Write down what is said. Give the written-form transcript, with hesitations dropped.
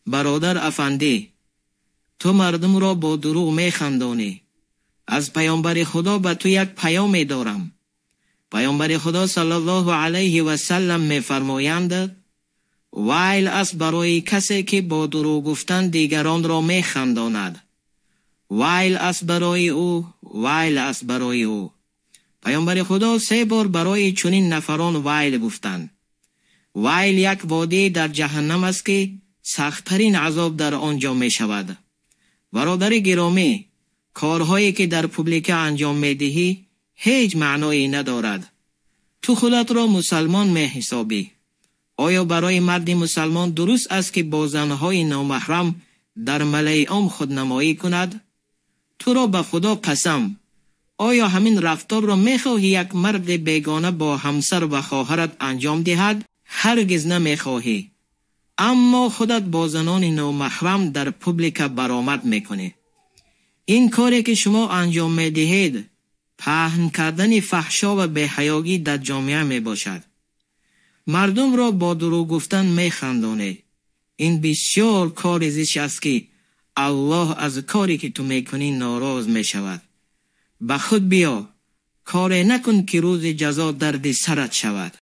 Бародар афандӣ, ту мардумро бо дурӯғ механдонӣ. Аз паёмбари Худо ба ту як паёме дорам. Паёмбари Худо саллаллоҳу алайҳи васаллам мефармоянд: вайл аст барои касе ки бо дурӯғ гуфтан дигаронро механдонад. Вайл аст барои ӯ, вайл аст барои ӯ. Паёмбари Худо се бор барои чунин нафарон вайл гуфтанд. Вайл як водӣ дар ҷаҳаннам аст, ки сахттарин азоб дар он ҷо мешавад. Бародари гиромӣ, корҳое ки дар публика анҷом медиҳӣ ҳеҷ маъное надорад. Ту худатро мусалмон меҳисобӣ. Оё барои марди мусалмон дуруст аст, ки бо занҳои номаҳрам дар малаи ом худнамоӣ кунад? Туро ба Худо қасам, оё ҳамин рафторро мехоҳӣ як марди бегона бо ҳамсар ва хоҳарат анҷом диҳад? Ҳаргиз намехоҳӣ. Аммо худат бо занони номаҳрам дар публика баромад мекунӣ. Ин коре ки шумо анҷом медиҳед, паҳн кардани фаҳшо ва беҳаёгӣ дар ҷомеа мебошад. Мардумро бо дурӯғ гуфтан механдонед. Ин бисёр кори зишт аст, ки Аллоҳ аз коре ки ту мекунӣ нороз мешавад. Ба худ биё, коре накун, ки рӯзи ҷазо дарди сарат шавад.